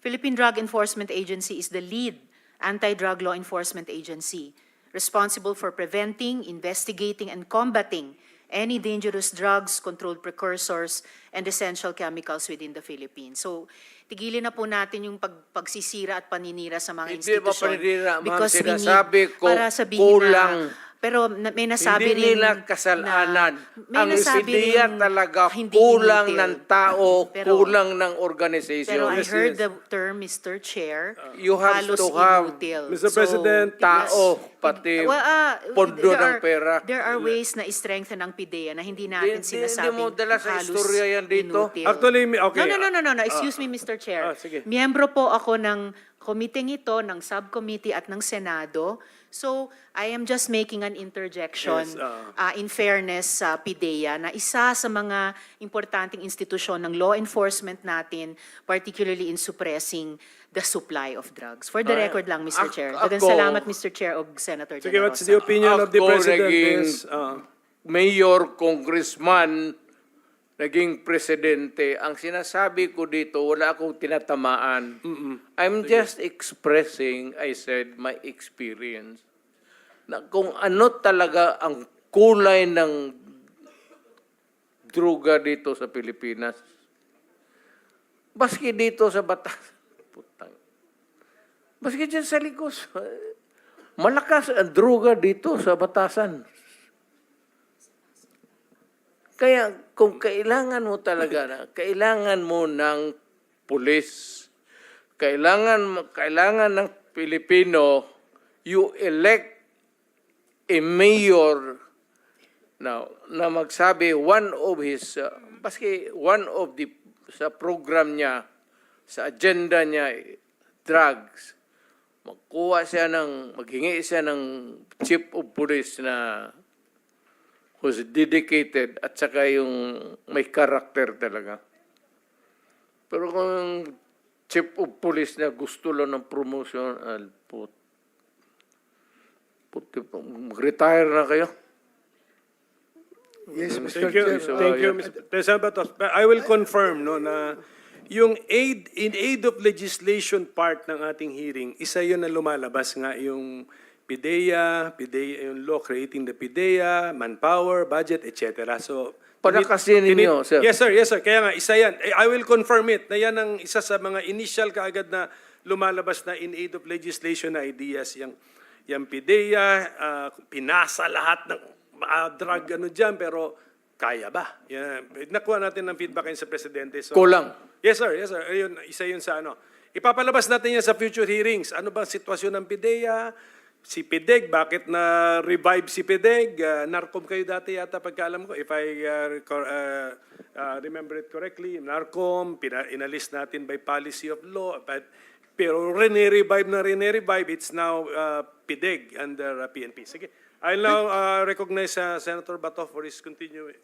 Philippine Drug Enforcement Agency is the lead anti-drug law enforcement agency responsible for preventing, investigating, and combating any dangerous drugs, controlled precursors, and essential chemicals within the Philippines. So, tigilin na po natin yung pagsisira at paninira sa mga Hindi ba institusyon. paninira, ma'am? Because we need, Sinasabi ko, para sabihin kulang. pero may nasabi Hindi rin nila kasalanan. may Ang nasabi ideya rin talaga hindi kulang inutil. ng tao, Pero- kulang ng organization. Pero I Yes, heard yes. the term, Mr. Chair, You have halos to have inutil. Mr. President, tao, pati pondo ng pera. There are ways na i-strengthen ang PIDEA na hindi natin Hindi sinasabing mo dala sa halos istorya yan dito. inutil. Actually, okay. No. Excuse me, Mr. Chair. Sige. Miyembro po ako ng committee ito, ng subcommittee at ng Senado. So, I am just making an interjection Yes, in fairness sa PIDEA na isa sa mga importanteng institusyon ng law enforcement natin, particularly in suppressing the supply of drugs. For the record lang, Mr. Chair. Daghang ako- salamat, Mr. Chair, og Senator De Sige, La what's the Rosa. opinion of the Ako President naging is... mayor, congressman, naging presidente. Ang sinasabi ko dito, wala akong tinatamaan. I'm just expressing, I said, my experience. Na kung ano talaga ang kulay ng droga dito sa Pilipinas. Baski dito sa Batas. Putang. Baski dyan sa Ligos. Malakas ang droga dito sa Batasan. Kaya kung kailangan mo talaga, kailangan mo ng pulis, kailangan ng Pilipino, you elect a mayor now na magsabi one of his, baski one of the sa program niya, sa agenda niya, drugs, maghingi siya ng chief of police na who's dedicated at saka yung may character talaga. Pero kung chief of police na gusto lang ng promotion, mag-retire na kayo. Yes, Mr. Thank you, Chair. thank you, Mr. President Batos. But I will confirm no, na yung in aid of legislation part ng ating hearing, isa yun na lumalabas nga yung PIDEA, yung law creating the PIDEA, manpower, budget, etc. So, Palakasin ninyo, sir. Yes, sir. Kaya nga, isa yan. I will confirm it na yan ang isa sa mga initial kaagad na lumalabas na in aid of legislation na ideas. Yung PIDEA, pinasa lahat ng drug dyan, pero kaya ba? Yan. Nakuha natin ng feedback sa Presidente. So, Kulang. Yes, sir. Ayun, isa yun sa ano. Ipapalabas natin yan sa future hearings. Ano bang sitwasyon ng PIDEA? Si PIDEG, bakit na-revive si PIDEG? NARCOM kayo dati yata pagkaalam ko. If I remember it correctly, NARCOM, inalis natin by policy of law. Pero rin-revive, it's now PIDEG under PNP. Sige, I'll now recognize Senator Bato for his continuing.